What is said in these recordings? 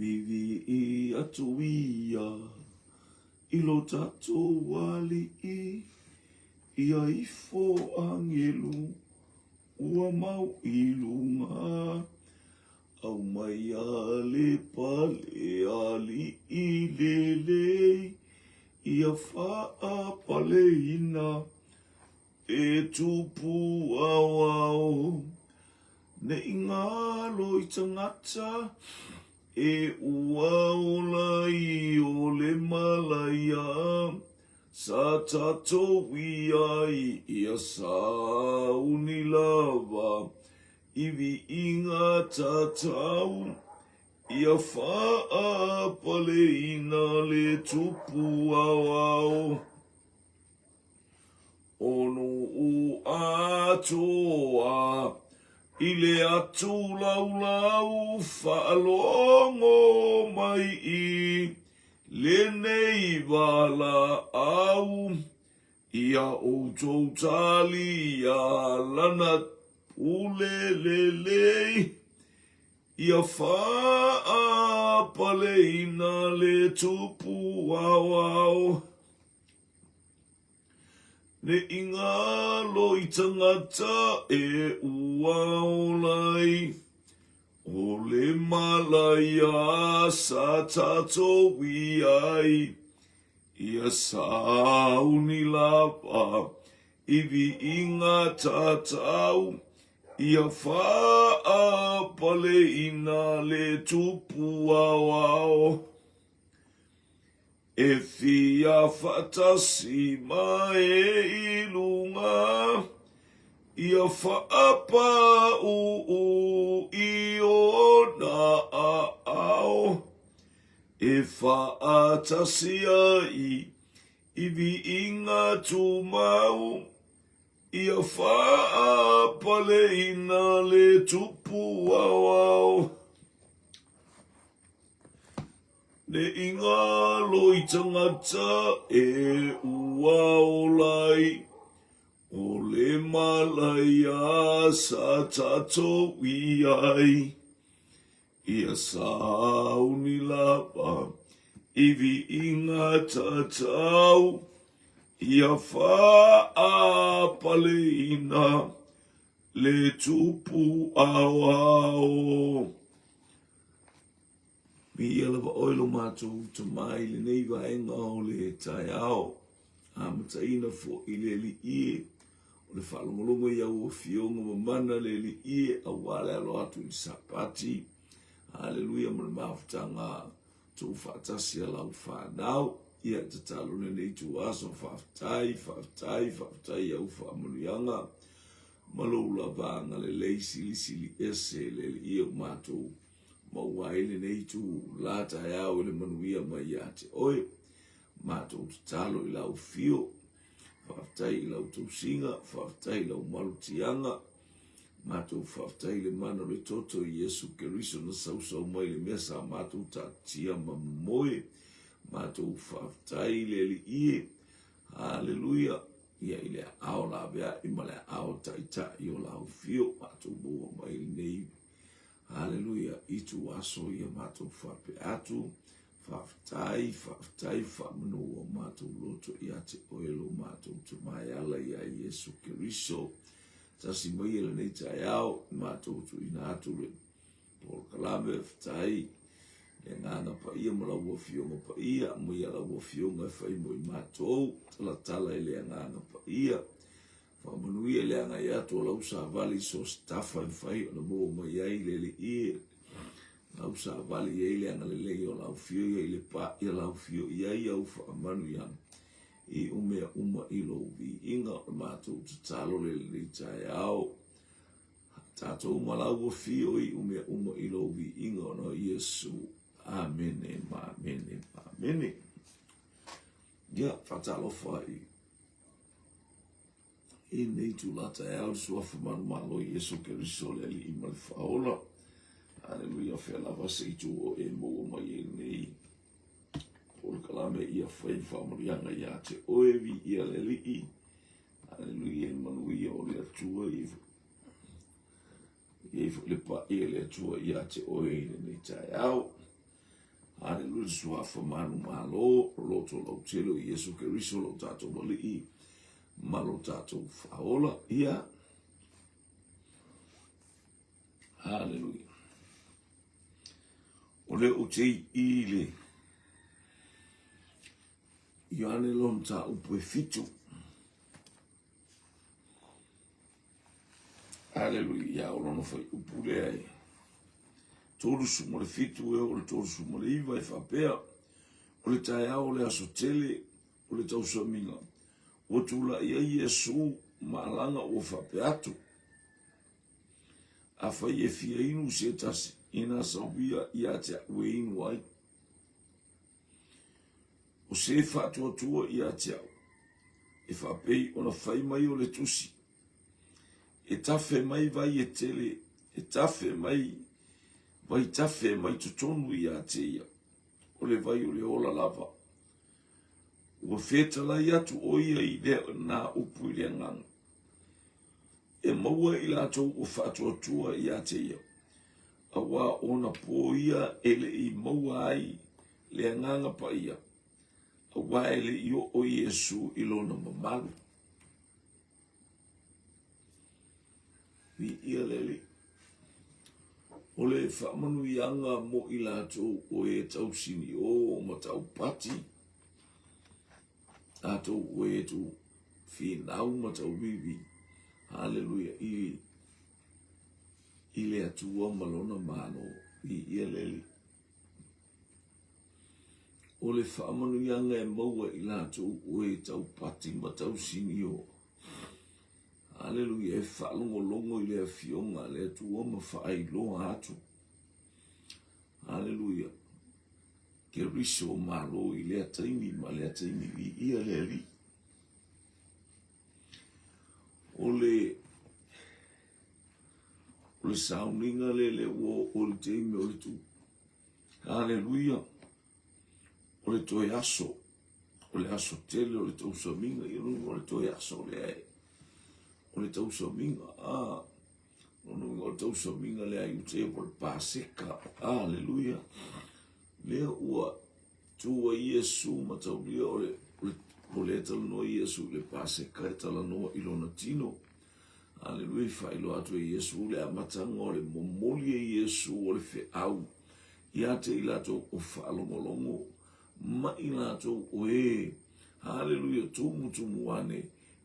Vivii atu ia i lo tatou Alii, ia ifo agelu ua mau i luga. Aumaia le pale alii lelei, ia faapaleina e tupu aoao. Ne i ngalo i tagata e ua ola i o le malaia sa tatou i ai ia sauni lava i viiga tatau ia faapaleina le tupu aoao. O nuu atoa i le atu laulau faalogo mai i lenei valaau ia outou talia lana pule lelei ia faapaleina le tupu aoao. Ne i ngalo i tangata e ua ola ai, o le malaia sa tatou i ai, ia sauni lava i viiga tatau, ia faapaleina le tupu aoao. E fia faatasi mai i luga, ia faapauu i ona aao, e faatasi ai i viiga tumau, ia faapaleina le tupu aoao. Ne i ngalo i tangata e ua ola ai, o le malaia sa tatou i ai, ia sauni lava i viiga tatau, ia faapaleina le tupu aoao. Viia lava oe lo matou Tama i lenei vaega o le taeao, amataina foi le Alii e, o le faalogologo i au Afioga mamana le Alii e, aua le alo atu i le Sapati. Haleluia ma le mafutaga tuu faatasi a lau fanau. Ia tatalo lenei ituaso, faafetai, faafetai, faafetai i au faamanuiaga ma lou lava agalelei silisili ese le Alii e o matou maua ai lenei itu la taeao i le manuia mai ia te oe. Matou tatalo i lau afio, faafetai i lau tausiga, faafetai i lau malutiaga, matou faafetai i le mana o le toto i Iesu Keriso na sausau mai i le mea sa matou taatia ma momoe. Matou faafetai i le Alii e. Haleluia. Ia i le aao laveai ma le aao taitai o lau afio, matou maua mai lenei Haleluia itu aso ia matou faapea atu, faafetai, faafetai, faamanu o matou loto ia te oe lo matou Tama e ala ia Iesu Keriso. Tasi mai e lenei taeao, matou tuuina atu le polokalame, faafetai le agaga paia ma lau afioga paia, mai ia lau afioga e fai mo i matou, talatala i le agaga paia. Faamanuia i le agai atu o lau savali i so o se tafa e mafai ona maua mai ai le Alii. Lau savali i ai le agalelei o lau fio ia i le pa ia lau fio i ai au faamanuiaga i umea uma i lou viiga. O le matou tatalo le lenei taeao. Tatou ma lau afio i umea uma i lou viiga ona o Iesu. Amene ma amene ma amene. Ia, faatalofa i I lenei itula taeao le suafa manumalo i Iesu Keriso le Alii ma le Faaola. Aleluia, fea lava se itu o e maua mai ai lenei polokalame ia fai faamanuiaga ia te oe, viia le Alii. Aleluia, i manuia o le Atua i ai foi le paia le Atua ia te oe i lenei taeao. Haleluia, le Suafa manumalo o loto lautele o Iesu Keriso lo tatou Alii ma lo tatou Faaola. Ia, haleluia. O le ou te i le Ioane lona mataupu e 7. Aleluia, o lona fuaiupu lea e 37 e oo i le 39 e faapea, O le taeao o le aso tele o le tausamiga, ua tulai ai Iesu ma alaga ua faapea atu, Afai e fia inu se tasi, ina sau ia ia te au e inu ai. O se faatuatua ia te au, e faapei ona fai mai o le tusi, e tafe mai vai e tele, e tafe mai vai tafe mai totonu ia te ia, o le vai o le ola lava. Ua fetalai atu ʻo ia i lea nā upu i le agaga, e maua i latou ua faatuatua ia te ia, auā ona pō ia e le i maua ai le Agaga Paia, auā e le i oo Iesu i lona mamalu. Viia le Alii. O le faamanuiaga mo i latou o e tausiniō ma taupati, tatou o e tu finau ma tauvivi, haleluia, i, i le Atua ma lona Malo, viia le Alii. O le faamanuiaga e maua i latou o e taupati ma tausinio. Aleluia, e faalogologo i le Afioga a le Atua ma faailoa atu. Aleluia. Keriso malo i lea taimi ma lea taimi, viia le Alii. O le O le sauniga lea le ua oo i le taimi o le tu. Haleluia! O le toe aso, o le aso tele o le tausamiga, ia lona o le toe aso lea e, o le tausamiga, a, lona uiga o le tausamiga lea a Iutea po o le Paseka, haleluia! Lea ua Tu ai Iesu mataulia o le, o lea e talanoa Iesu i le Paseka e talanoa i lona tino. Aleluia, i faailoa atu e Iesu le amataga o le momoli e Iesu o le feau ia te i latou o faalogologo ma i latou o e, haleluia, tumutumu ane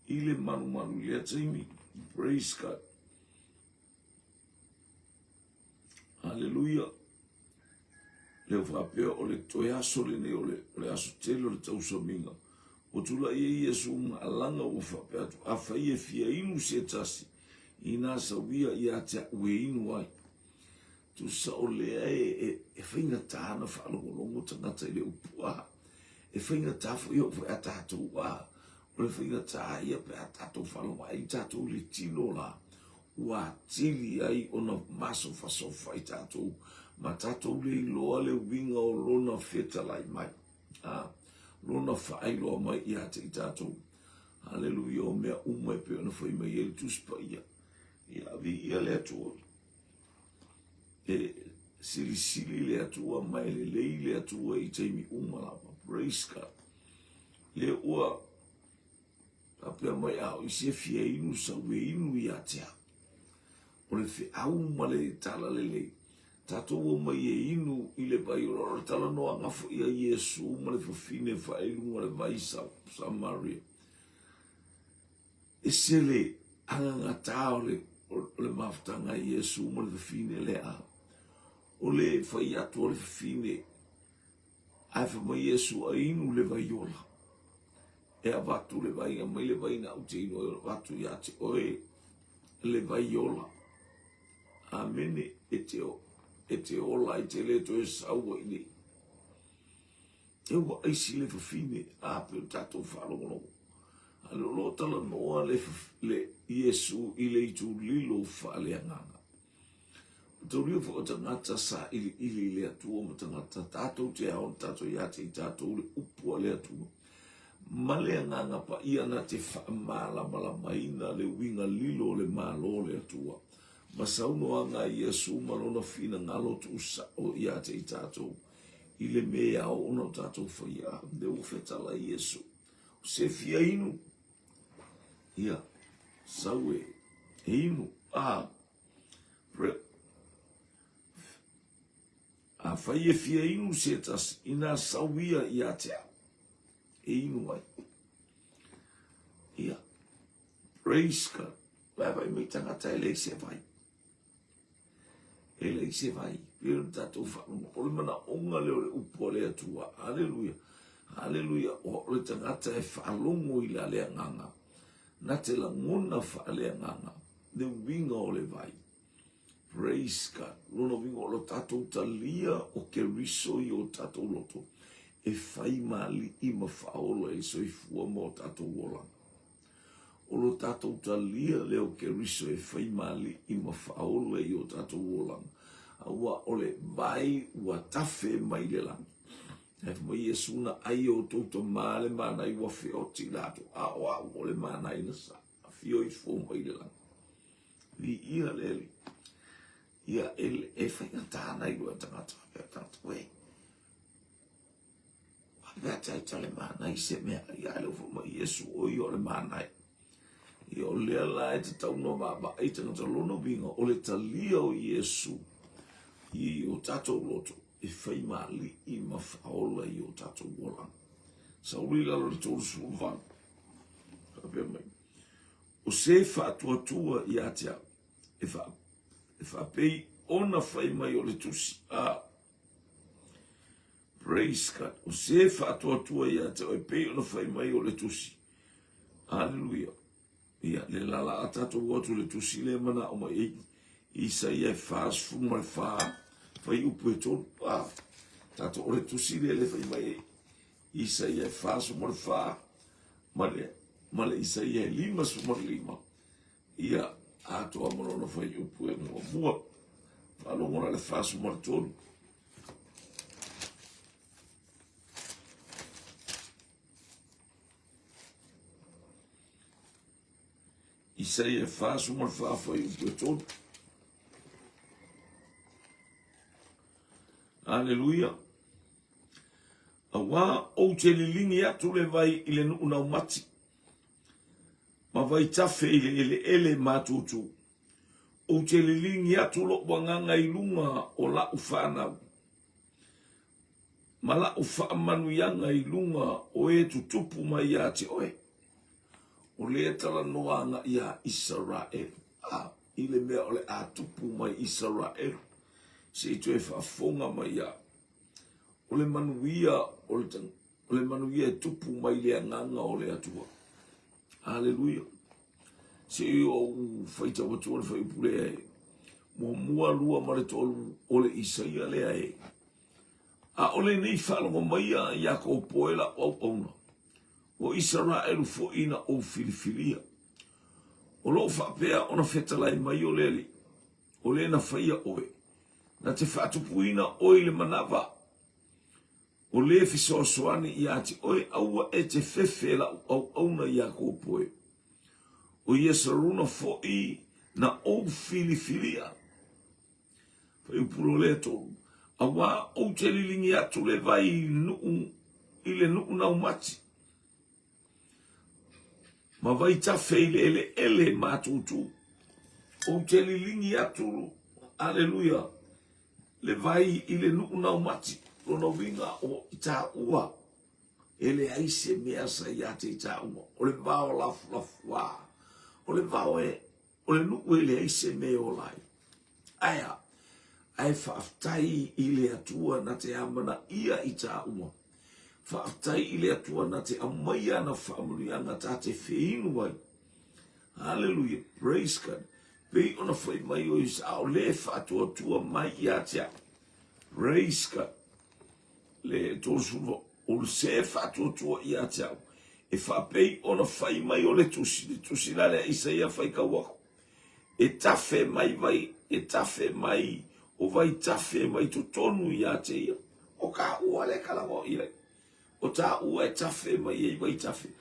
i le malumalu i lea taimi. Praise God. Haleluia. Lea ua faapea o le toe aso lenei o le, o le aso tele o le tausamiga. Ua tulai ai Iesu ma alaga ua faapea atu, afai e fia inu se tasi, inā sau ia ia te au e inu ai. Tusa o lea e, e, e faigata na faalogologo tagata i le upu a. E faigata foi oo foi a tatou a. O le faigata ia pe a tatou faalogo ai tatou i le tino la ua atili ai ona masofasofa i tatou ma tatou le iloa le uiga o lona fetalai mai, a, lona faailoa mai ia te i tatou. Haleluia, o mea uma e pei ona fai mai ai le Tusi Paia. Ia, viia le Atua. E silisili le Atua ma e lelei le Atua i taimi uma lava. Praise God. Lea ua Faapea mai, a o isi e fia inu sau e inu ia te au. O le feau ma le tala lelei, tatou omai e inu i le vai ola. O le talanoaga foi a Iesu ma le fafine faailuga o le vai Samaria. Ese le agagatā o le, o le mafutaga a Iesu ma le fafine lea. O le fai atu o le fafine, Ae fai mai Iesu, A inu le vai ola, e avatu le vai, aumai le vai na ou te inu ai, avatu ia te oe le vai ola. Amene, e te, e te ola ai te le toe sau ai nei. E ua aisi le fafine, a pe o tatou faalogologo. A le o lo talanoa le, le Iesu i le itulilo faaleagaga. Taulia foi o tagata sailiili i le Atua ma tagata tatou te ao na tatou ia te i tatou le upu a le Atua ma le Agaga Paia na te faamalamalamaina le uiga lilo o le Malo o le Atua ma saunoaga a Iesu ma lona finagalo tuusao ia te i tatou. i le mea e ao ona o tatou faia. Lea ua fetalai Iesu, o se fia inu, ia, sau e, e inu, a, pre, afai e fia inu se tasi, ina sau ia ia te au, e inu ai. Ia, praise God, vai vai mai tangata e leai se vai. E leai se vai. Pei ona tatou faalogo, o le manaoga lea o le upu a le Atua. Aleluia. Aleluia. O le tagata e faalogo i la le agaga. Na te lagona faaleagaga le uiga o le vai. Praise God. Lona uiga o lo tatou talia o Keriso i o tatou loto e fai ma alii ma faaola i le soifua ma o tatou olaga. O lo tatou talia lea o Keriso e fai ma alii ma faaola i o tatou olaga, aua o le vai ua tafe mai le lagi. Ae fai mai Iesu na ai e outou tama le mana i ua feoti latou, a o au o le mana i na sa afio ifo mai le lagi. Viia le Alii. Ia, e, e faigata ana i lua tagata, faapea tagata, uē, Faapea taita le manai se mea, ia le ufo mai Iesu o ia o le manai. Ia o lea la e tatau ona vaavaai tagata lona uiga o le talia o Iesu i o tatou loto e fai ma alii ma faaola i o tatou olaga. Sauli i lalo i le 38. Faapea mai, o se faatuatua ia te au, e, fa, e faapei ona fai mai o le tusi, a Praise God. O se faatuatua ia te oe pei ona fai mai o le tusi. Hallelujah. Ia, le lala a tatou atu le tusi le mana o mai ei. Isaia e 44, fai upu e tolu. Ah, tatou o le tusi le le fai mai ei. Isaia e 44, ma le, ma le Isaia e 55. Ia, atoa ma lona fuaiupu e muamua. Faalogo la le 43. Isaia 44 fuaiupu e tolu. Aleluia. Auā ou te liligi atu le vai i le nuu naumati. Ma vaitafe i le eleele matutu. Ou te liligi atu loʻu agaga i luga o laʻu fanau, ma laʻu faamanuiaga i luga o e tutupu mai iā te oe. O lea talanoa agaʻi iā Isaraelu, a i le mea o le a tupu mai Isaraelu, se i toe faafofoga mai iā. O le manuia o le O le manuia e tupu mai le agaga o le Atua. Aleluia. Se i ou faitau atu le fuaiupu lea e muamua, lua ma le tolu o le Isaia lea e. ʻAʻole nei faalogo maia Iakopo e la'u auauna, o Isaraelu foi na ou filifilia. O lo o faapea ona fetalai mai o le Alii, o le na faia oe, na te faatupuina oe i le manava O le fesoasoani ia te oe aua e te fefe la'u auauna Iakopo e. O Iesaruna fo'i na ou filifilia. Fuaiupu lea tolu. Auā ou te liligi atu le vai i nu'u i le nu'u naumati, ma vaitafe i le eleele matutu. Ou te liligi atu, aleluia, le vai i le nuu naumati, lona uiga o i tāua, e leai se mea sa ia te i tāua, o le vao lafulafuā, o le vao e, o le nuu e leai se mea e ola ai. Ae a? Ae faafetai i le Atua na te amanaia i tāua. Faafetai i le Atua na te aumaia ana faamanuiaga tā te wheinu ai. Hallelujah, praise God. Pei ona fai mai o Iesu, a o le faatuatua mai ia te au. Praise God. Le 30, o le se faatuatua ia te au. E faapei ona fai mai o le tusi, le tusi la lea Isaia faitau aku. E tafe mai vai, e tafe mai, o vai tafe mai totonu ia te ia. O ka ua le kalawa o ia. O tā ua e tafe mai ei vai tafe.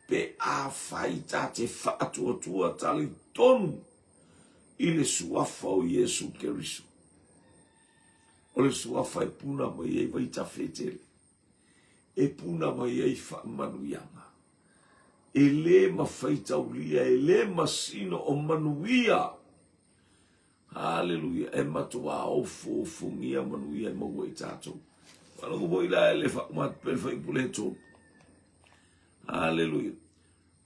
Pe a fai tā te faatuatua tali tonu i le suafa o Iesu Keriso. O le suafa e puna mai ai vaitafe e tele, e puna mai ai faamanuiaga. E lē mafaitaulia, e lē masino o manuia. Haleluia! E matuā ofoofogia manuia e maua i tatou. Faalogo foi la e le faauma atu pea le fuaiupu lea e tolu. Haleluia!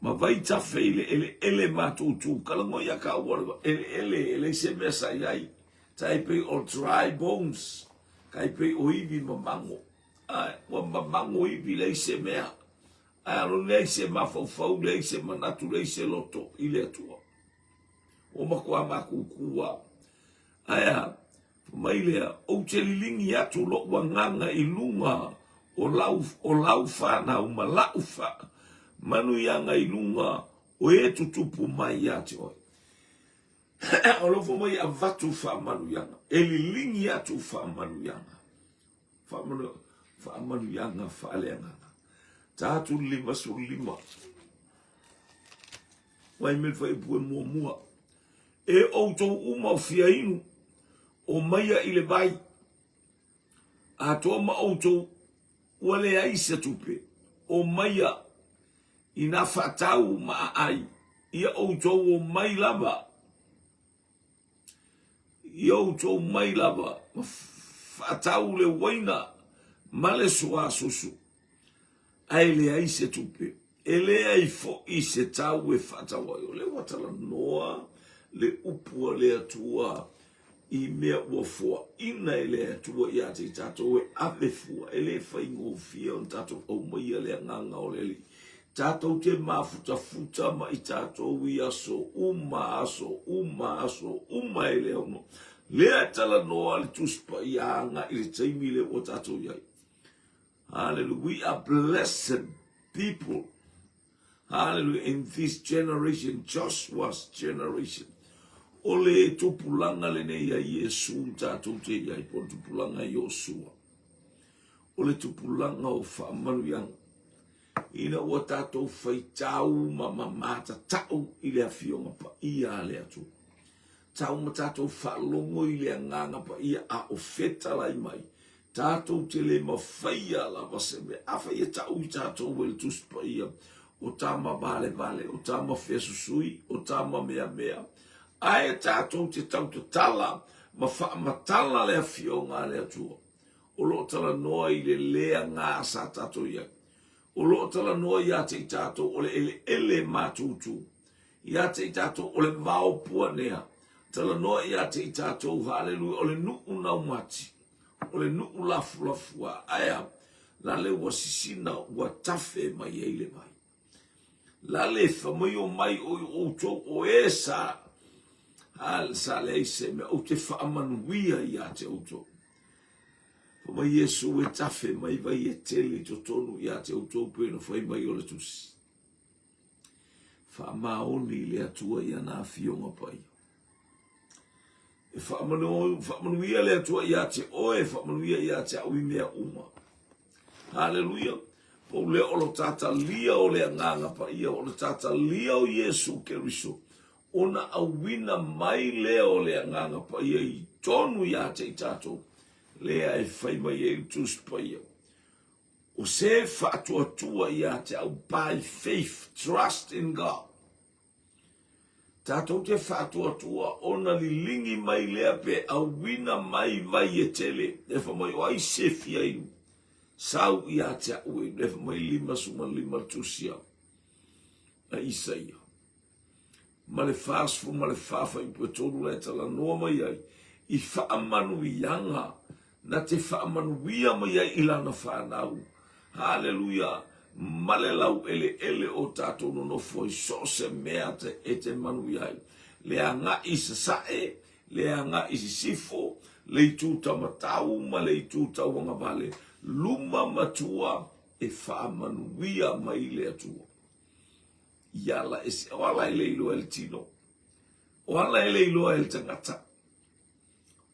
Ma vaitafe i le eleele matutu, kalagoa ia ka ua le eleele e leai se mea sa i ai, tai pei o dry bones, tai pei o ivi mamago. Ae, ua mamago ivi leai se mea. Ae alo leai se mafaufau, leai se manatu, leai se loto i le Atua. Ua matua matutu lava. Ae a? Fai mai lea, Ou te liligi atu lou agaga i luga o lau, o lau fanau ma lau fa, manuiaga i luga o e tutupu mai ia te oe. O lou fai mai e avatu faamanuiaga, e liligi atu faamanuiaga. Faamanu, faamanuiaga faaleagaga. Ta atu le 55. Wai me le fuaiupu e muamua. E outou uma o fia inu, omaia i le vai, atoa ma outou ua leai se tupe, omaia i nā faatau ma aai, ia outou omai lava, ia outou mai lava ma faatau le uaina ma le suasusu, ae leai se tupe, e leai foi se tau e faatau ai. O lea ua talanoa le upu a le Atua i mea ua foaina e le Atua ia te i tatou e ave fua, e le faigofie ona tatou aumaia le agaga o le Alii. Tatou te mafutafuta ma i tatou i aso uma, aso uma, aso uma e le ono. Lea e talanoa le Tusi Paia agai i le taimi lea ua tatou i ai. Hallelujah. We are blessed people. Hallelujah. In this generation, Joshua's generation. O le tupulaga lenei a Iesu ma tatou te i ai, po o le tupulaga a Iosua. O le tupulaga o faamanuiaga. Ina ua tatou faitau ma mamatatau i le Afioga Paia a le Atua. Tau ma tatou faalogo i le Agaga Paia a o fetalai mai, tatou te le mafaia lava se mea. Afai e tau i tatou e le Tusi Paia, o tama valevale, o tama feasusui, o tama meamea, ae tatou te tautatala ma faamatala le Afioga a le Atua, o lo o talanoa i le leaga sa tatou i ai. O lo o talanoa ia te i tatou o le eleele matutu, ia te i tatou o le vao puanea, talanoa ia te i tatou, haleluia, o le nuu naumati, o le nuu lafulafua, ae a? Lale ua sisina, ua tafe mai ai le vai. Lale fa mai o mai o i outou o e sa, a, sa leai se mea, ou te faamanuia ia te outou. Fa mai Iesu e tafe mai vai e tele i totonu ia te outou pei ona fai mai o le tusi. Faamaoni i le Atua i ana afioga paia. E faamanuia le Atua ia te oe, faamanuia ia te au i mea uma. Haleluia! Pau lea o lo tatalia o le Agaga Paia, o le tatalia o Iesu Keriso, ona auina mai lea o le Agaga Paia i tonu ia te i tatou, lea e fai mai ai le Tusi Paia. O se faatuatua ia te au by faith, trust in God. Tatou te faatuatua ona liligi mai lea pe auina mai vai e tele. E fa mai o ai se fia inu. Sau ia te au e le fa mai 55 le tusi a Isaia. Ma le 44 fuaiupu e tolu la e talanoa mai ai i faamanuiaga na te faamanuia mai ai i lana fanau. Haleluia! Ma le laueleele o tatou nonofo ai so o se mea te, e te manuia ai. Le agai i sasae, le agai i sisifo, le itu tamatau ma le itu tauagavale, luma ma tua e faamanuia mai le Atua. I ala ese, o ala e le iloa e le tino, o ala e le iloa e le tagata.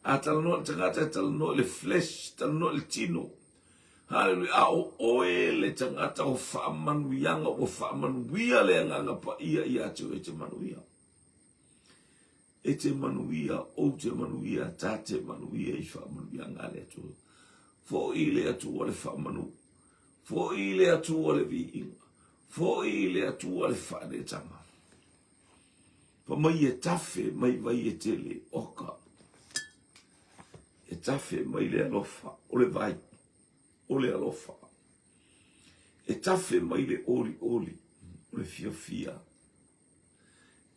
A talanoa i le tagata, e talanoa i le flesh, talanoa i le tino. Haleluia. A o oe le tagata o faamanuiaga, ua faamanuia le Agaga Paia ia te oe e te manuia. E te manuia, ou te manuia, ta te manuia i faamanuiaga. faamanuiaga a le Atua. Foi i le Atua le faamanu, foi i le Atua le viiga, foi i le Atua le faaneetaga. Fa mai e tafe mai vai e tele, oka. E tafe mai le alofa, o le vai, o le alofa. E tafe mai le olioli, o le fiafia.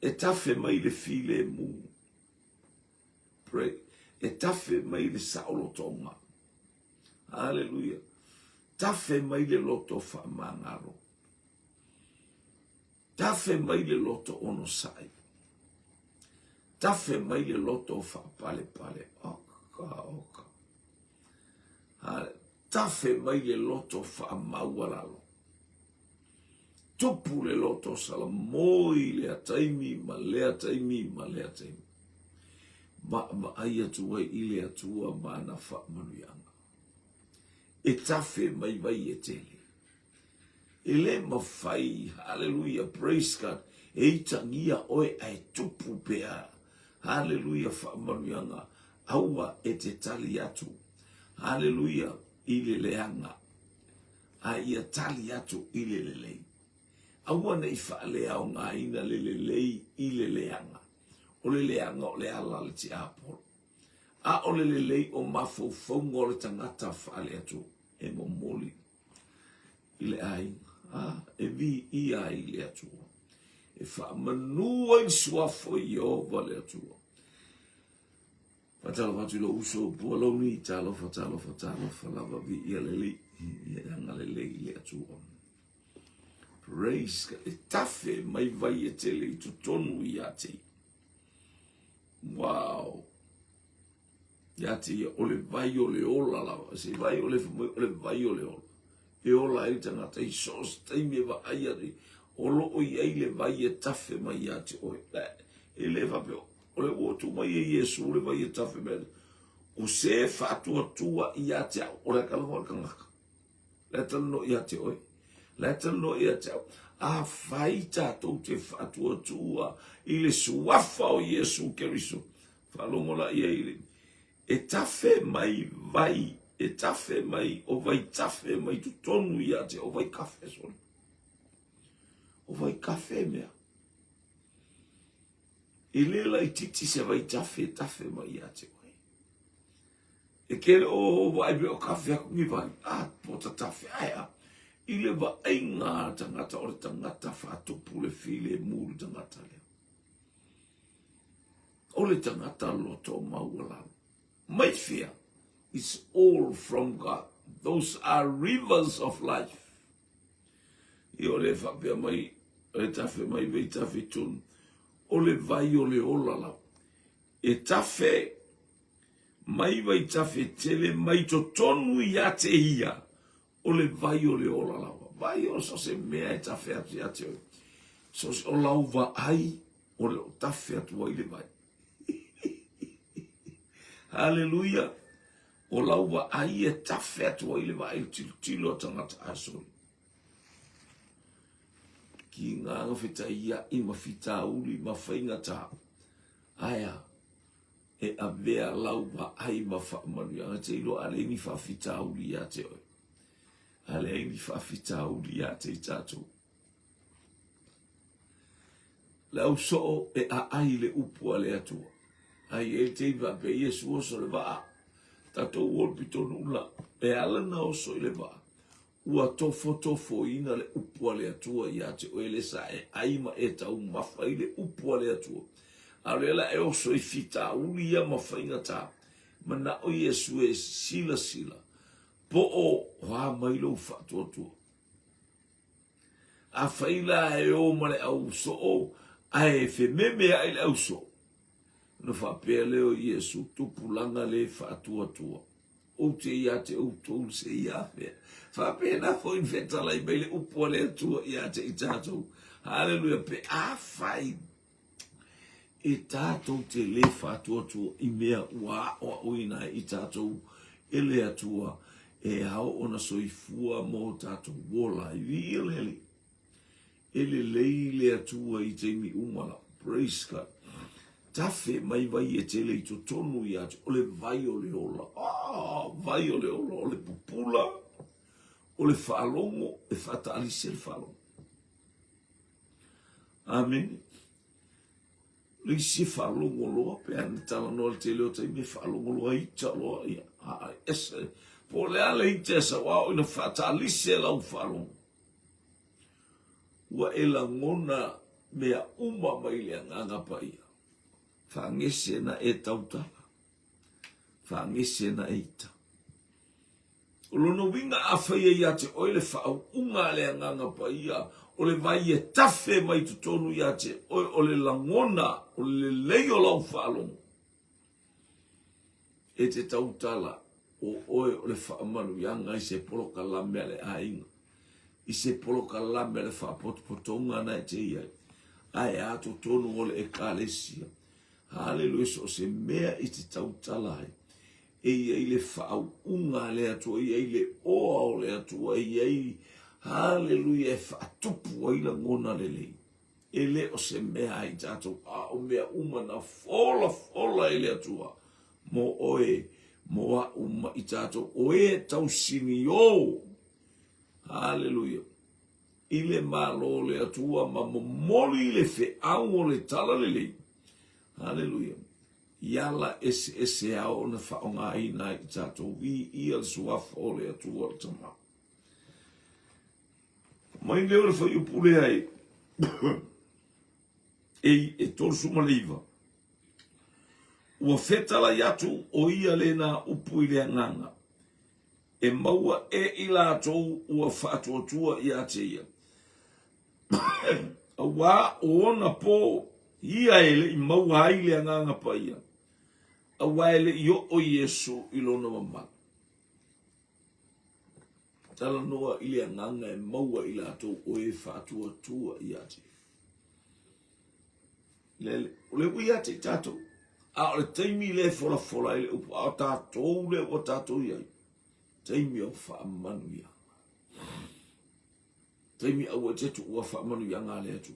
E tafe mai le filemu, pray. E tafe mai le saolotoga. Haleluia. Tafe mai le loto faamagalo. Tafe mai le loto onosai. Tafe mai le loto faapalepale. Oka, oka. Hale. Tafe mai le loto faamaualalo. Tupu le loto salamoi lea taimi ma lea taimi ma lea taimi. Vaavaai atu ai i le Atua ma ana faamanuiaga. E tafe mai vai e tele. E le mafai, haleluia, praise God, e itagia oe ae tupu pea. Haleluia, faamanuiaga, aua e te tali atu. Haleluia, i le leaga, a ia tali atu i le lelei. Aua ne i faaleaogaina le lelei i le leaga. O le leaga o le ala a le tiapolo. A o le lelei o mafaufauga o le tagata faale-Atua e momoli i le aiga, a, e viia ai le Atua, e faamanu ai le suafa o Ieova le Atua. Faatalofa atu i lou uso Pualauni, talofa, talofa, talofa lava, viia le Alii, ia e agalelei i le Atua. Praise God. E tafe mai vai e tele i totonu ia te. Wow. Ia te ia, o le vai o le ola lava. Se vai o le fai o le vai o le ola. E ola ai le tagata i so o se taimi e vaai atu, o lo o i ai le vai e tafe mai ia te oe. E le faapea, o le ua tuu mai e Iesu le vai e tafe mai. O se faatuatua ia te au, o le talanoa le tagata. La e talanoa ia te oe. La e talanoa ia te au. Afai tatou te faatuatua i le suafa o Iesu Keriso, faalogo la i ai i le E tafe mai vai, e tafe mai, o vai tafe mai totonu ia te, o vai kafe, sorry. O vai kafe mea. E le laititi se vai tafe e tafe mai ia te oe. E kele o vaai pe o kafe aku ni vai, a pota tafe ae a. I le vaaiga a tangata o le tangata whaatupu le filemu le tangata lea. O le tangata loto maualalo. Mai fea? It's all from God. Those are rivers of life. I o le faapea mai, e tafe mai vei tafe tonu. O le vai o le ola lava. E tafe mai vai tafe tele mai totonu ia te ia. O le vai o le ola lava. Vai o so se mea e tafe atu ia te oe. So se o lau vaai, o le o tafe atu ai le vai. Haleluia! O lau vaai e tafe atu ai le vai, le tilotilo a tagata asoli. Ki ngā ngawhetaia'i ma fitauli ma faigata. Aea, e avea lau vaai ma faamanuiaga te iloa a leai ni faafitauli ia te oe. A leai ni faafitauli ia te i tatou. Le au soo e aai i le upu a le Atua. Ai e i taimi faapea Iesu oso le vaa, tatou o le pitonu la, e ala na oso i le vaa. Ua tofotofoina le upu a le Atua ia te oe le sa e ai ma e taumafa i le upu a le Atua. A o lea la e oso i fitauli ia ma faigata, manao Iesu e silasila, po o a mai lou faatuatua. Afai la e o ma le au soo ae fememeai le au soo, ona faapea lea o Iesu, Tupulaga le faatuatua, ou te ia te outou se ia afea. Faapena foi na fetalai mai le upu a le Atua ia te i tatou. Haleluia, pe afai e tatou te lē faatuatua i mea ua aʻoaʻoina ai i tatou e le Atua e ao ona soifua mo tatou ola ai. Viia le Alii. E lelei le Atua i taimi uma lava. Praise God. Tafe mai vai e tele i totonu ia te, o le vai o le ola. Ah, vai o le ola, o le pupula, o le faalogo, e faataalise le faalogo. Amene. Le isi e faalogo loa, pe a na talanoa le tele o taimi e faalogo loa ita loa, ia, a, ese, po o le a le ita e sau ao ina faataalise lau faalogo. Ua e lagona mea uma mai le Agaga Paia. Faagese na e tautala. Faagese na e ita. O lona uiga afai e ia te oe le faauuga a le Agaga Paia, o le vai e tafe mai totonu ia te oe, o le lagona, o le lelei o lau faalogo, e te tautala o oe o le faamanuiaga i se polokalame a le aiga, i se polokalame a le faapotopotoga na e te i ai, ae a totonu o le Ekalesia. Haleluia, so o se mea i te tautala ai, e i ai le faauuga a le Atua, e i ai le oa o le Atua, e i ai, haleluia, e faatupu ai lagona lelei. E le o se mea ai tatou, a o mea uma na folafola e le Atua mo oe, mo a'u ma i tatou, o e tausiniō, haleluia, i le Malo o le Atua ma momoli le feau o le Talalelei, haleluia, i ala eseese ao ona faaaogaina ai i tatou, viia le Suafa o le Atua o le Tama. Mai lea o le fuaiupu lea e e, e 39. Ua fetalai atu o ia lena upu i le agaga, e maua e i latou ua faatuatua ia te ia. Auā o ona pō ia e le i maua ai le agaga paia, auā e le i oo Iesu i lona mamalu. Talanoa i le agaga e maua i latou o e faatuatua ia te Lele, o le ua ia te i tatou. A o le taimi lea e folafola ai le upu, a o tatou lea ua tatou i ai, taimi o faamanuiaga. Taimi aua e te tuua faamanuiaga a le Atua.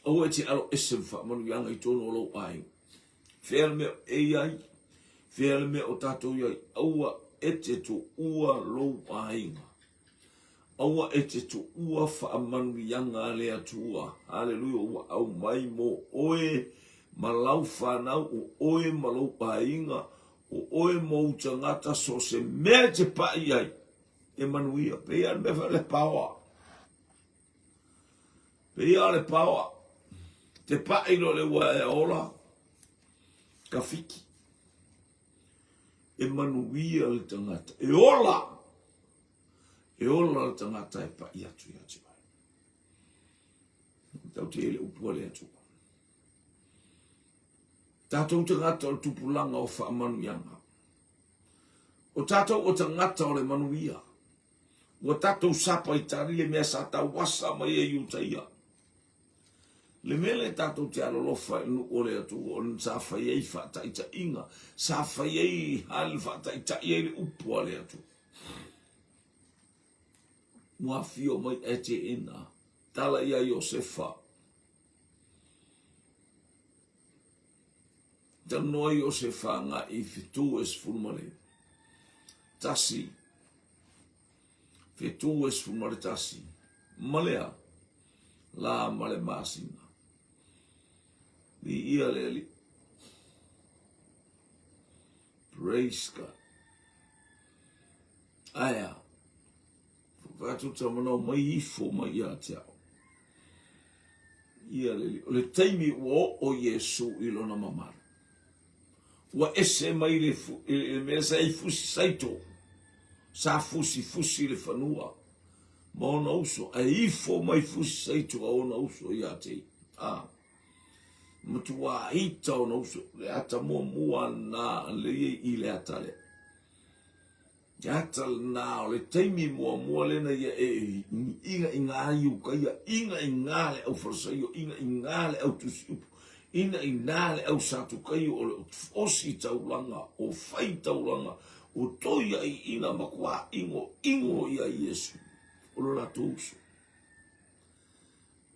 Aua e te alo ese ma faamanuiaga i totonu o lou aiga. Fea le mea e i ai, fea le mea o tatou i ai, aua e te tuua lou aiga. Aua e te tuua faamanuiaga a le Atua. Haleluia, ua aumai mo oe ma lau fanau, o oe ma lou aiga, o oe ma ou tagata, so o se mea e te pai ai, e manuia. Pei lava o le mea foi o le paoa. Pei lava o le paoa, te pai loa le ua e ola, ka fiki. E manuia le tagata, e ola, e ola le tagata e pai atu ia te oe. Tau te ele upu a le Atua. Tātou tagata o le tupulaga o faamanuiaga. O tātou o tagata o le manuia. Ua tatou sapa i tali le mea sa tauasa mai e Iutaia. Le mea lea tatou te alolofa i le nuu o le Atua, o sa fai ai faataitaiga, sa fai ai hali faataitai ai le upu a le Atua. Ua afio mai Eteena, tala ia Iosefa. Talanoa Iosefa agai i fetu e 11. Fetu e 11, ma le a? Lā ma le masina. Viia le Alii. Praise God. Ae a? Whakatuta manao mai ifo mai ia te au. Ia le, o le taimi ua oo Iesu i lona mamalu. Ua ese mai le, le mea sa i fusi saito, sa fusi fusi le fanua ma ona uso, ae ifo mai fusi saito a ona uso ia te a. Matua ita ona uso, le ata muamua na le i le ata lea. Te ata lena o le taimi muamua lena ia e ina ina ai ukaia, ina ina le au Farisaio, ina ina le au tusi upu, ina ina le au Satukaio o le osi taulaga, o fai taulaga, o toi ai ina matua ingo ingo ia Iesu, o lo latou uso.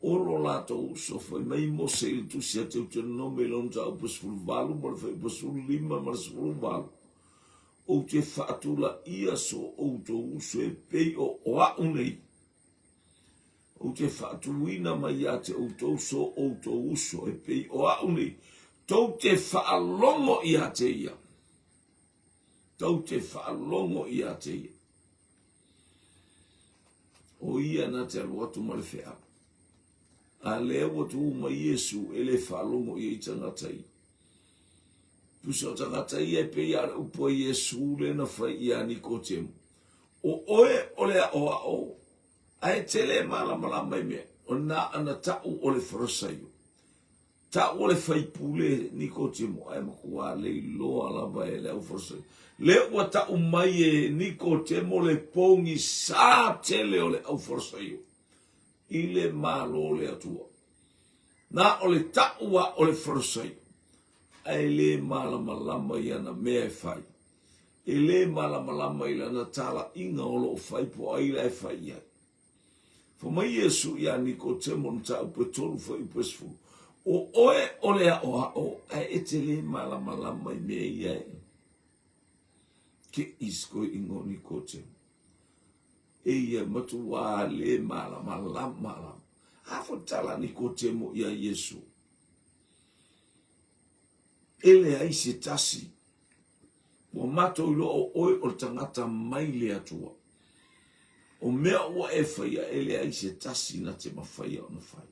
O lo latou uso, fai mai Mose i le tusi a Teuteronome i lona mataupu e 18 ma le fuaiupu e 15 ma le 18, Ou te faatulaia so outou uso e pei o au nei. Ou te faatuina mai ia te outou so outou uso e pei o au nei. Tou te faalogo ia te ia. Tou te faalogo ia te ia. O ia na te alu atu ma le feau. A lea ua tu mai Iesu e le faalogo ia i tagata ia. Tusa o tagata ia e pei a o le upu a Iesu lea na fai ia Nikotemo. O oe o le aʻoaʻo, a e te le malamalama i mea, o na ana taʻu o le Farasaio. Taʻu o le faipule Nikotemo, ae matua le iloa lava e le au Farasaio. Le ua taʻu mai e Nikotemo le pogisā tele o le au Farasaio i le Malo o le Atua. Na o le taʻu a o le Farasaio, ae le malamalama i ana mea e fai. E le malamalama i lana talaiga o lo o fai po o ai la e fai i ai. Fai mai Iesu iā Nikotemo mataupu e 3 fuaiupu e 10, O oe o le aʻoaʻo, ae e te le malamalama i mea ia e. Ke is koe ingo Nikotemo. E ia matuā le malamalama lava. A fo tala Nikotemo iā Iesu. E leai se tasi Ua matou iloa o oe o le tagata mai le Atua. O mea ua e faia e leai se tasi na te mafaia ona fai.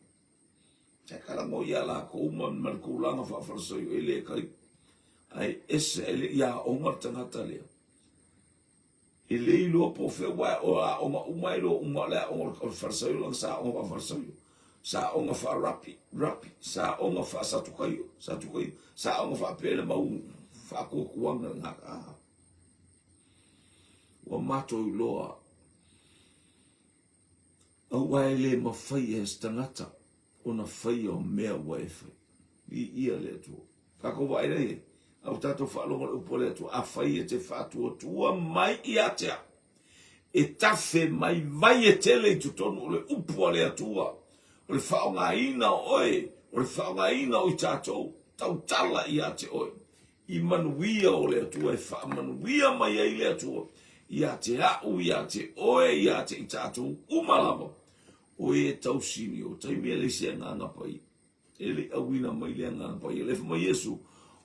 Te kalago ia lakou ma ma le tulaga faafalasaio e le kai. Ae ese e le ia aoga le tagata lea. E le iloa po o fea aua o aoga uma e iloa uma o le aoga o le Farisaio lana sa aoga faa-Farisaio, sa aoga faa-Rapi, Rapi, sa aoga faa-Satukaio, Satukaio, sa aoga faapea le mau faatuatuaga na. Ua matou iloa aua e le mafai e se tagata ona faia o mea ua e fai. Viia le Atua. Tatou vaai la i ai, a ua tatou faalogo i le upu a le Atua, afai e te faatuatua mai ia te au, e tafe mai vai e tele i totonu o le upu a le Atua, o le faaaogaina o oe, o le faaaogaina o i tatou, tautala ia te oe, i manuia o le Atua e faamanuia mai ai le Atua ia te au, ia te oe, ia te i tatou uma lava, o e tausini o taimi e leai se agaga paia. E le i auina mai le Agaga Paia. Le fai mai Iesu,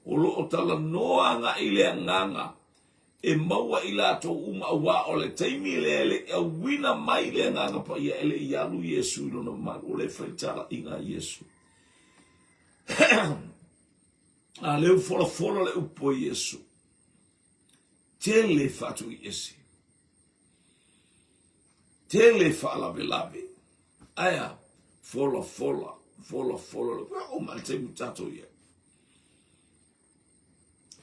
o lo o talanoa agai le Agaga e maua i latou uma, auā o le taimi lea e le i auina mai le Agaga Paia, e le i alu Iesu i lona malu. O le fai talaiga a Iesu. A lea ua folafola le upu a Iesu. Tele faatuiese. Tele faalavelave. Ae a? Folafola, folafola. Ua oo mai le taimi ua tatou i ai.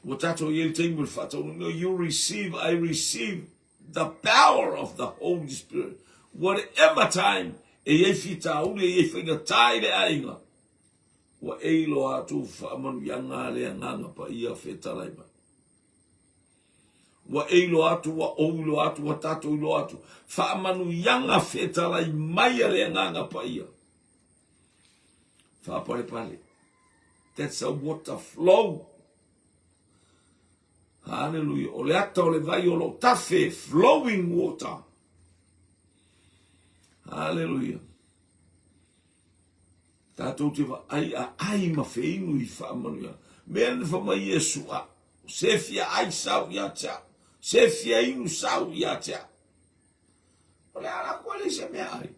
Ua tatou i ai le taimi o le faataunuuina. You receive, I receive the power of the Holy Spirit. Whatever time e i ai fitauli, e i ai faigata i le aiga, ua e iloa atu faamanuiaga a le Agaga Paia fetalai mai. Ua e iloa atu, ua ou iloa atu, ua tatou iloa atu. Faamanuiaga fetalai mai a le Agaga Paia. Faapalepale. That's a water flow. Hallelujah. O le ata o le vai o lo tafe, flowing water. Hallelujah. Tatou te vaai a ai ma feinu i faamanuiaga. Mea na fai mai Iesu a, se fia ai sau ia te au, se fia inu sau ia te au. O le ala koe le se mea ai.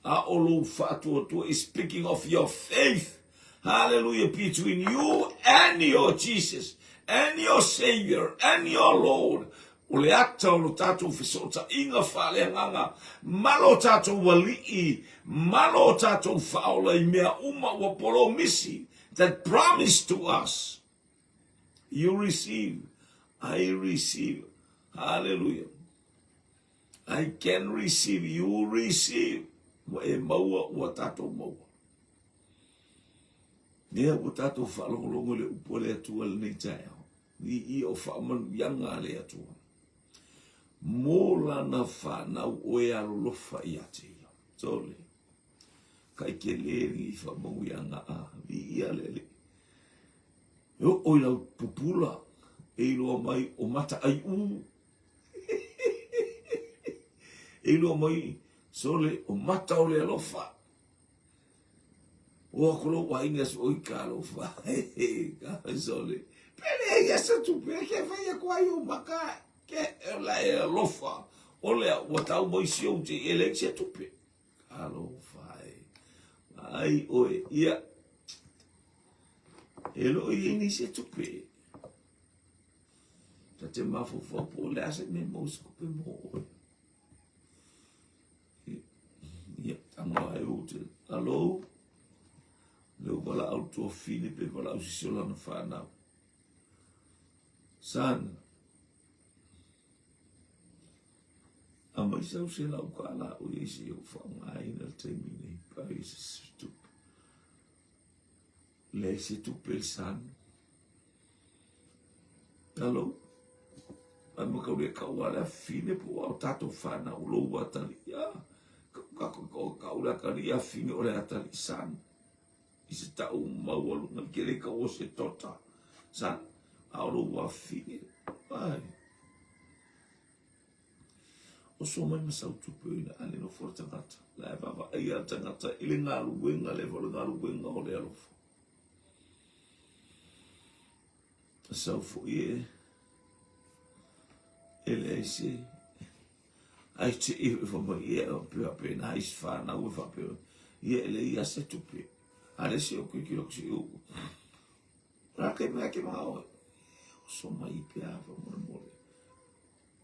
A o lou faatuatua is speaking of your faith. Hallelujah, between you and your Jesus, and your Savior, and your Lord. O le ata o lo tatou fesootaiga faaleagaga ma lo tatou Alii ma lo tatou Faaola i mea uma ua polomisi, that promise to us. You receive, I receive. Hallelujah. I can receive, you receive. Ua e maua, ua tatou maua. Lea ua tatou faalogologo i le upu a le Atua lenei taeao. Viia o faamanuiaga a le Atua mo lana fanau o e alolofa ia te ia. Tole. Kai tele lenei faamau ia Gaa, viia le Alii. E oo i lau pupula, e iloa mai o mata aiu. E iloa mai sole o mata o le alofa. O aku lou aiga so oi talofa. Sole. Pele ia sa tupe ke fai aku ai o maka ke la e alofa. O lea ua tau mai si ou te e leai se tupe. Alofa e. Ai oe ia. E lo i ni se tupe. Ta te mafaufau po o le a se mea mau se tupe mo oe. Ia, tago ai ou te alou, le u valaau tuafine pe valaau sisi o lana whanau. Son, aumai sau se lau kālā o iai se i ou whaongaina le taimi nei, pa i se tupe. Leai se tupe le son. Alo, ai ma kau le kau a le afine po o tatou whanau lou atali. Ia, kau kau kau kau le akali afine o le atali son. I se tau maualuga i ke le kau o se tota. Son, a o lou afine. Ai. Oso mai ma sau tupe o ina ale nofo le tagata. La e vaavaaia le tagata i le galuega le o le galuega o le alofa. Sau foi e e leai se ai te i e whamai ia e pea pena ai se whanau e whapea ia e leai a se tupe. A le se o kui ki loko se u. Rā kei mea ke mga oe. Oso mai i pea whamore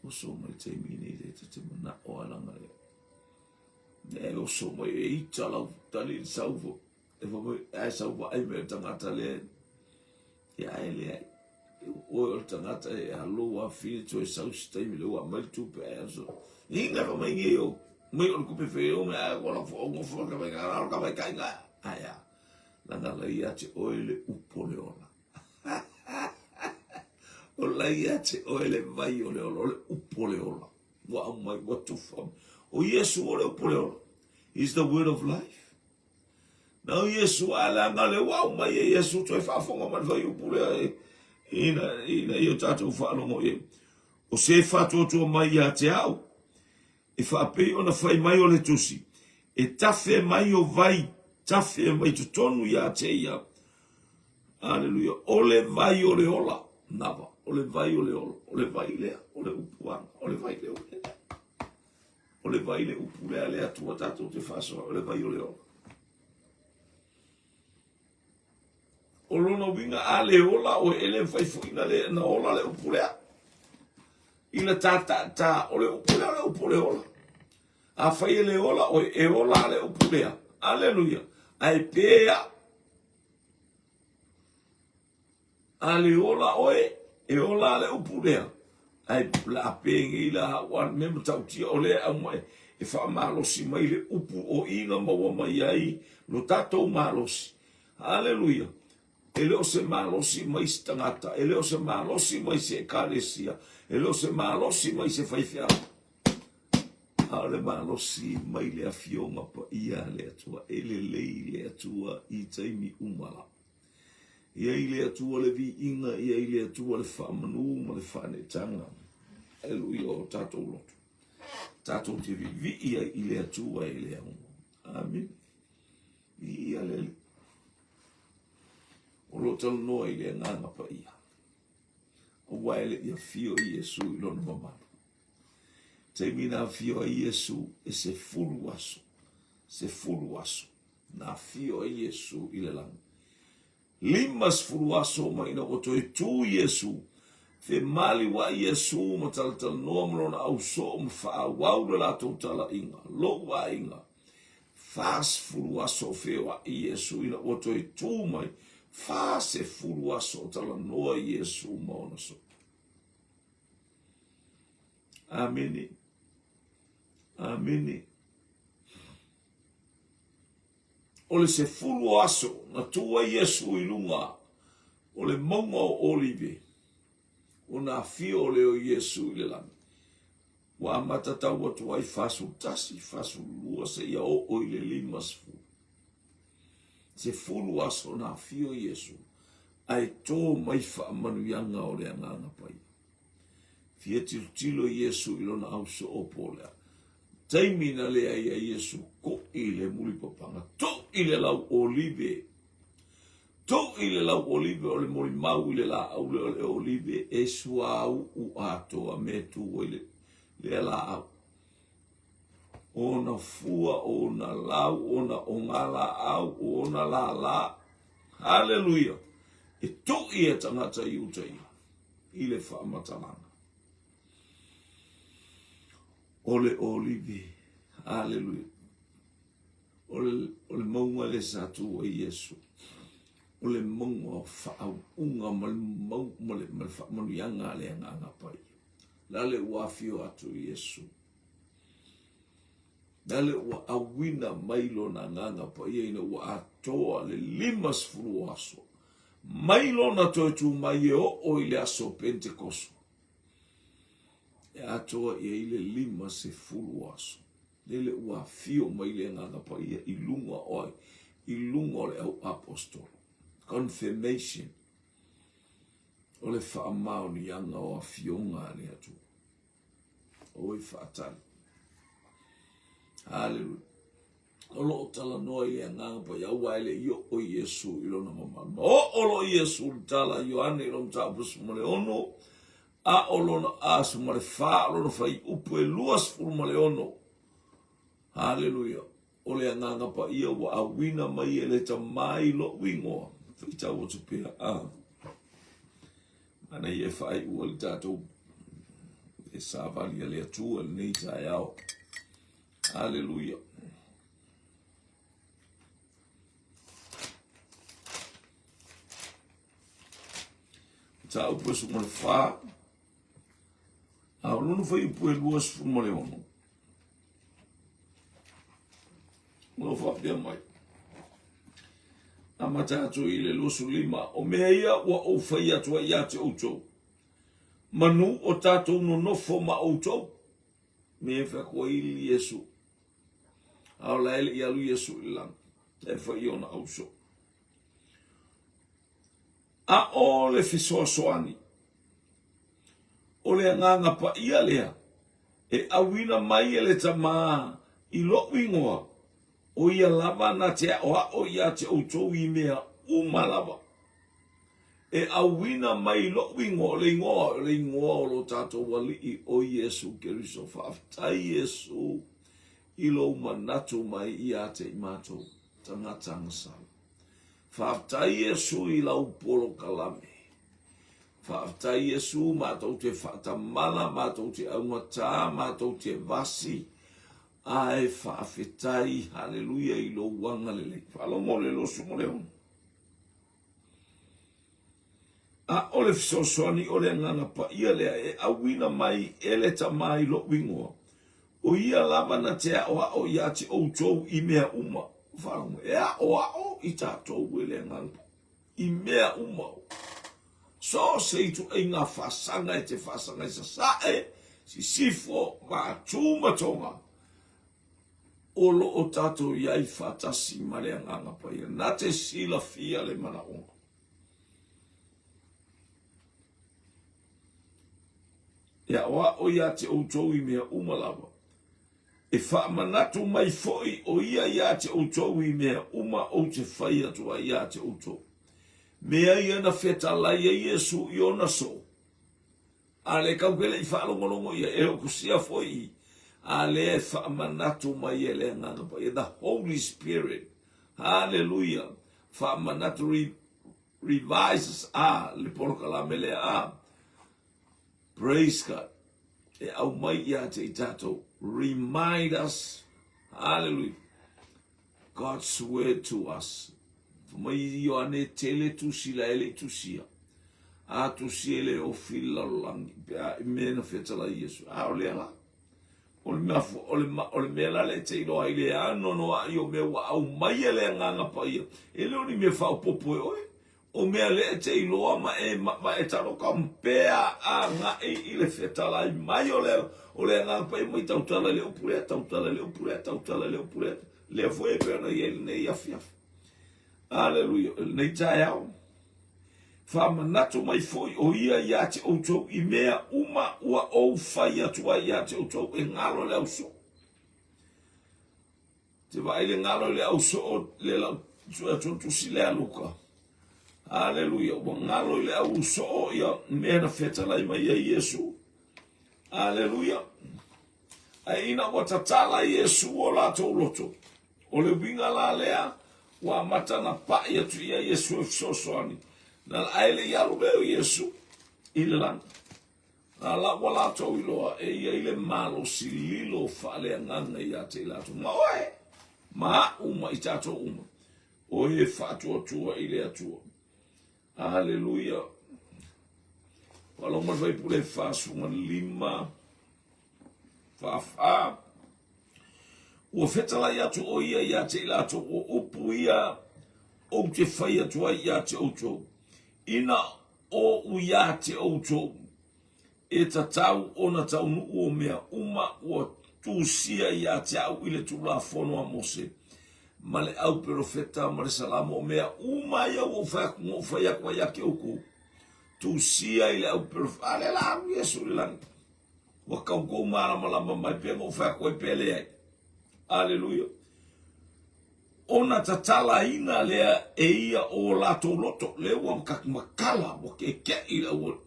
Oso mai taimi nei le te manao a langa le. E oso mai e ita lau tali le sau e fa mai ai sau vaai me tangata le ia e le ai. Oe o le tagata e alo a fine toe sau se taimi le ua mai le tupe ai aso. Inga fa mai ngi o mai o le kupe fe o me ai wala fo ngo fo ka mai ka ka mai ka inga. Ai a. Langa la ia te oe le upo le ola. O la ia te oe le vai o le ola, o le upu o le ola. Ua aumai, ua tufa. O Iesu o le upu o le ola. He's the word of life. Na o Iesu a leaga le ua aumai e Iesu toe faafofoga mai le fuaiupu lea e, ina, ina ia o tatou faalogo i ai. O se faatuatua mai ia te au, e faapei ona fai mai o le tusi, e tafe mai o vai, tafe mai totonu ia te ia. Aleluia. O le vai o le ola. Nava. O le vai o le ola. O le vai lea. O le upuaga. O le vai lea. O le vai le upu lea le Atua tatou te faasoa. O le vai o le ola. O lona uiga a le ola oe, e le mafai foi na, le, na ola le upu lea. I na tā tā tā, o le upu lea o le upu o le ola. A fai e le ola oe, e ola le upu lea. Aleluia. Ae pea. A le ola oe, e ola le upu lea. Ae la a penei la au a me matautia o lea aumai e faamalosi mai le upu o i na maua mai ai lo tatou malosi. Aleluia! E le o se malosi mai se tagata, e le o se malosi mai se ekalesia, e le o se malosi mai se faifeau, a o le malosi mai le Afioga Paia a le Atua. E lelei le Atua i taimi uma lava. Ia i le Atua le viiga, ia i le Atua le faamanu ma le faaneetaga. Aleluia o tatou loto. Tatou te viivii ai i le Atua e le auga. Amene. Viia le Alii. O lo o talanoa i le Agaga Paia. Aua e le i afio Iesu i lona mamalu. Taimi na afio ai Iesu e 10 aso. 10 aso. Na afio ai Iesu i le lagi. 50 aso mai ina ua toe tu Iesu, femaliuaʻi Iesu ma talatalanoa ma lona ausoo ma faaauau le latou talaiga, Lou aiga, 40 aso o feoaʻi Iesu ina ua toe tu mai, 40 aso o talanoa Iesu ma ona soo. Amene. Amene. O le 10 o aso na tū ai Iesu i luga o le mauga o Olive, ona afio o lea o Iesu i le lagi. Ua amata tau atu ai 41, 42 seia oo i le 50. 10 aso na afio Iesu, ae tō mai faamanuiaga o le Agaga Paia. Fia tilotilo Iesu i lona ausoo po lea. Taimi na leai ai Iesu, koʻi le mulipapaga, toʻi le lau olive. Toʻi le lau olive o le molimau i le laau lea o le olive e suauu atoa me tu ai le lea laau. Ona fua, ona lau, ona ogalaau, ona lālā. Haleluia! E toʻi e tagata i uta ia i le faamatalaga. O le olive. Haleluia. O le, o le mauga lea sa tu ai Iesu. O le mauga o faauuga ma le, mau, ma le, ma le faamanuiaga a le Agaga Paia. Lale ua afio atu Iesu. Lale ua auina mai lona Agaga Paia ina ua atoa le 50 o aso. Mai lona toe tu mai e oo i le aso Pentekoso. E atoa i ai le 50 o aso. Lele ua afio mai le Agaga Paia i luga o ai? I luga o le au apostolo. Confirmation. O le faamaoniaga o afioga a le Atua. Oi faatali. Haleluia. O loo talanoa i le Agaga Paia, aua e le i oo Iesu i lona mamalu. Ma oo loa Iesu i le tala a Ioane i lona mataupu 16, a o lona 14, o lona fuaiupu e 26. Haleluia. O le Agaga Paia ua auina mai e le Tama i lou igoa. Faitau atu pea. A. Manaia e faaiu ai le tatou e savali a le Atua i lenei taeao. Haleluia. Mataupu e 14, a o lona fuaiupu e 26. O lo o faapea mai. Amata atu i le 25, o mea ia ua ou fai atu ai ia te outou, manu o tatou nonofo ma outou, me e fai atu ai Iesu, a o la e le i alu Iesu i le lagi, e fai i ona ausoo. A o le fesoasoani, o le Agaga Paia lea e auina mai e le Tama i loʻu igoa, ʻo ia lava na te aʻoaʻo iā te ʻoutou i mea uma lava. E auina mai i loʻu igoa, o le igoa, o le igoa o lo tatou Alii ʻo Iesu Keriso. Faafetai Iesu i lou manatu mai iā te i matou tagata agasala. Faafetai Iesu i lau polokalame. Faafetai Iesu matou te faatamala, matou te augatā, matou te vasi, ae faafetai, haleluia i lou agalelei. Faalogo le 26. A o le fesoasoani o le Agaga Paia lea e auina mai e le Tama i lou igoa, ʻo ia lava na te aʻoaʻo iā te ʻoutou i mea uma. Faalogo, e aʻoaʻo i tatou e le Agaga Paia i mea uma. So o se ituaiga faasaga e te faasaga i sasae, sisifo, Matu ma Toga. O lo o tatou i ai faatasi ma le Agaga Paia, na te silafia le manaoga. E aʻoaʻo iā te ʻoutou i mea uma lava. E faamanatu mai foʻi ʻo ia iā te ʻoutou i mea uma ou te fai atu ai iā te ʻoutou. Mea ia na fetalai ai Iesu i ona soo. A le kau ke leʻi faalogologo ia, e okusia foi i, a lea e faamanatu mai e le Agaga Paia, the Holy Spirit. Haleluia! Faamanatu re, revises a le polokalame lea a. Praise God. E aumai ia te i tatou. Remind us. Hallelujah. God's word to us. Fai mai Ioane tele tusi la e le i tusia. A tusi e le ofi le lalolagi pe a i mea na fetalai Iesu. A o lea la. O le mea, o le, o le mea la le te iloa i le anoanoai o mea ua aumai e le Agaga Paia. E le o ni mea faaopoopo e oe. O mea lea e te iloa ma e, ma e taloka pea agai i le fetalai mai o le, o le Agaga Paia mai tautala i le upu lea, tautala i le upu lea, tautala i le upu lea. Lea foi e pei ona i ai lenei afiafi. Aleluia. I lenei taeao, faamanatu mai foi o ia iā te outou i mea uma ua ou fai atu ai iā te outou e galo le ausoo. Te vaai le galo i le ausoo le lau sue atu tusi lea Luka. Aleluia. Ua galo i le ausoo ia mea na fetalai mai ai Iesu. Aleluia. Ae ina ua tatala Iesu o latou loto, o le uiga la lea, ua amata ona pai atu ia Iesu e fesoasoani. Na ae le i alu lea o Iesu i le lagi. A la ua latou iloa e i ai le malosi lilo faaleagaga ia te i latou. Ma oe, ma a'u ma i tatou uma, o e faatuatua i le Atua. Aleluia. Faalogo mai le faipule 45 44. Ua fetalai atu o ia ia te i latou o upu ia ou te fai atu ai ia te outou. Ina o u ia te outou, e tatau ona taunuu o mea uma ua tusia ia te au i le Tulafono a Mose, ma le au perofeta ma le Salamo, o mea uma ia ua ou fai atu, ou fai atu ai ia te outou, tusia i le au perofeta. A lea la alu Iesu i le lagi. Ua tautou malamalama mai pe na ou fai atu ai pe leai. Aleluia. Ona tatalaina lea e ia o latou loto, lea ua makala, ua keke'i le auala.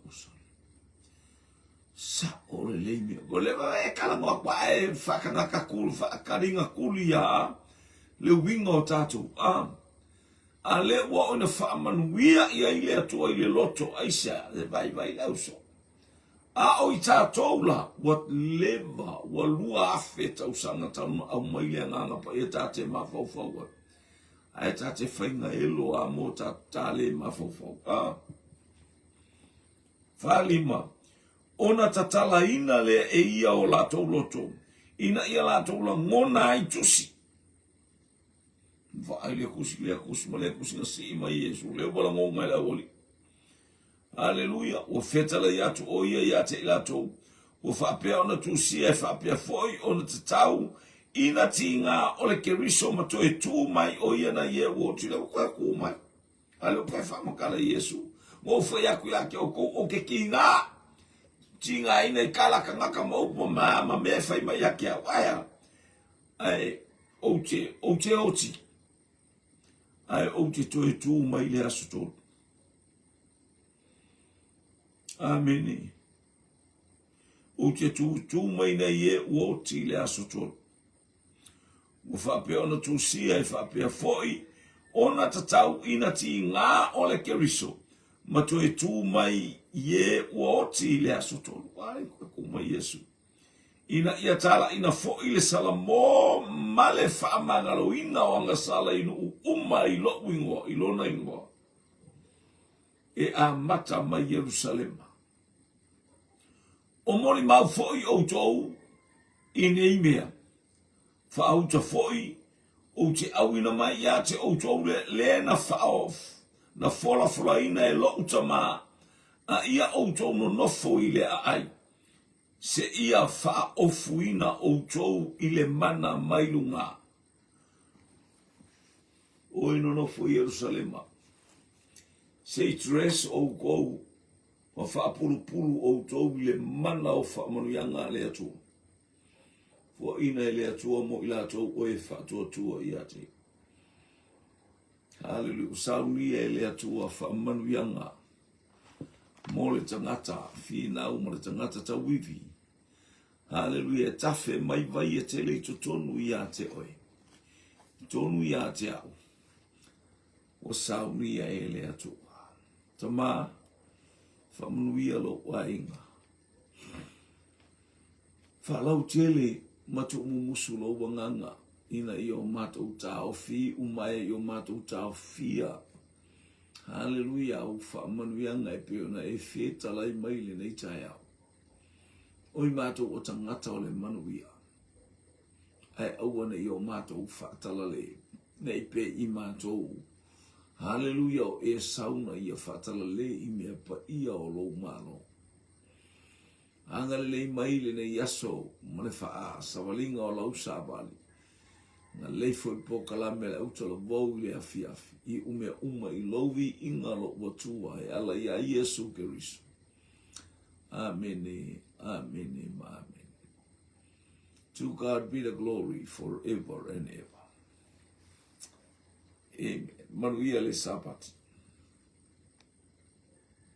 Sa'o lelei mea. Ua leva e talanoa atu ae faakanaka kuli, faakaliga kuli a le uiga o tatou. A, a lea ua oo ina faamanuia i ai le Atua i le loto, aisea, e vaivai le auso. A o i tatou la, ua leva, ua 2000 tausaga talu ona aumai le Agaga Paia ta te mafaufau ai. Ae ta te faiga elo a mo ta, ta le mafaufau. A. 45, ona tatalaina lea e ia o latou loto, ina ia latou lagona ai tusi. Vaai lea tusi, lea tusi ma lea tusi na sii mai Iesu, lea ua lagona e le aualii. Aleluia! Ua fetalai atu ʻo ia iā te i latou, ua faapea ona tusia e faapea foi ona tatau ina tigā o le Keriso ma toe tū mai ʻo ia nai e ua oti lea ua toe tū mai. A lea ua toe faamatala Iesu, Ua ou fai atu iā te ʻoukou, ʻo ke tigā, tigāina i kala kanaka ma upu ma ma mea e fai mai iā te au. Ae a? Ae ou te, ou te oti, ae ou te toe tū mai i le aso tolu. Amene. Ou te tūtū mai nei e ua oti i le aso tolu. Ua faapea ona tusia e faapea foi ona tatau ina tigā o le Keriso ma toe tū mai i e ua oti i le aso tolu. Ai, koe kū mai Iesu. Ina ia talaina foi le Salamo ma le faamagaloina o agasala i nuu uma i lo'u ingoa, i lona ingoa. E amata mai Ierusalema. O molimau foi outou i nei mea, faauta foi ou te auina mai ia te outou le le na fao na folafolaina e lo'u tamā, a ia outou nonofo i le aai, seia faaofuina outou i le mana mai lugā. Oi nonofo i Ierusalema, se i dress outou ma faapulupulu outou i le mana o faamanuiaga a le Atua. Fuaina e le Atua mo i latou o e faatuatua ia te. Haleluia. Saunia e le Atua faamanuiaga mo le tagata finau ma le tagata tauivi. Haleluia, e tafe mai vai e tele i totonu iā te oe, i tonu iā te au, ua saunia e le Atua. Tamā, faamanuia lou aiga. Faalautele ma tuumumusu lou agaga ina ia o matou taofi iu mai i o matou taofia. Haleluia, au faamanuiaga e pei ona e fetalai mai i lenei taeao. Oi matou o tagata o le manuia, ae aua ne i o matou faatalale ne i pei i matou. Haleluia, o Esau na ia faatalale i mea paia o lou Malo. Agalelei mai lenei aso ma le faasavaliga o lau savali. Agalelei foi i le polokalame a le autalavou i le afiafi, iu mea uma i lou viiga lou Atua e ala iā Iesu Keriso. Amene, amene ma amene. To God be the glory forever and ever. Amen. Manuia le Sapati.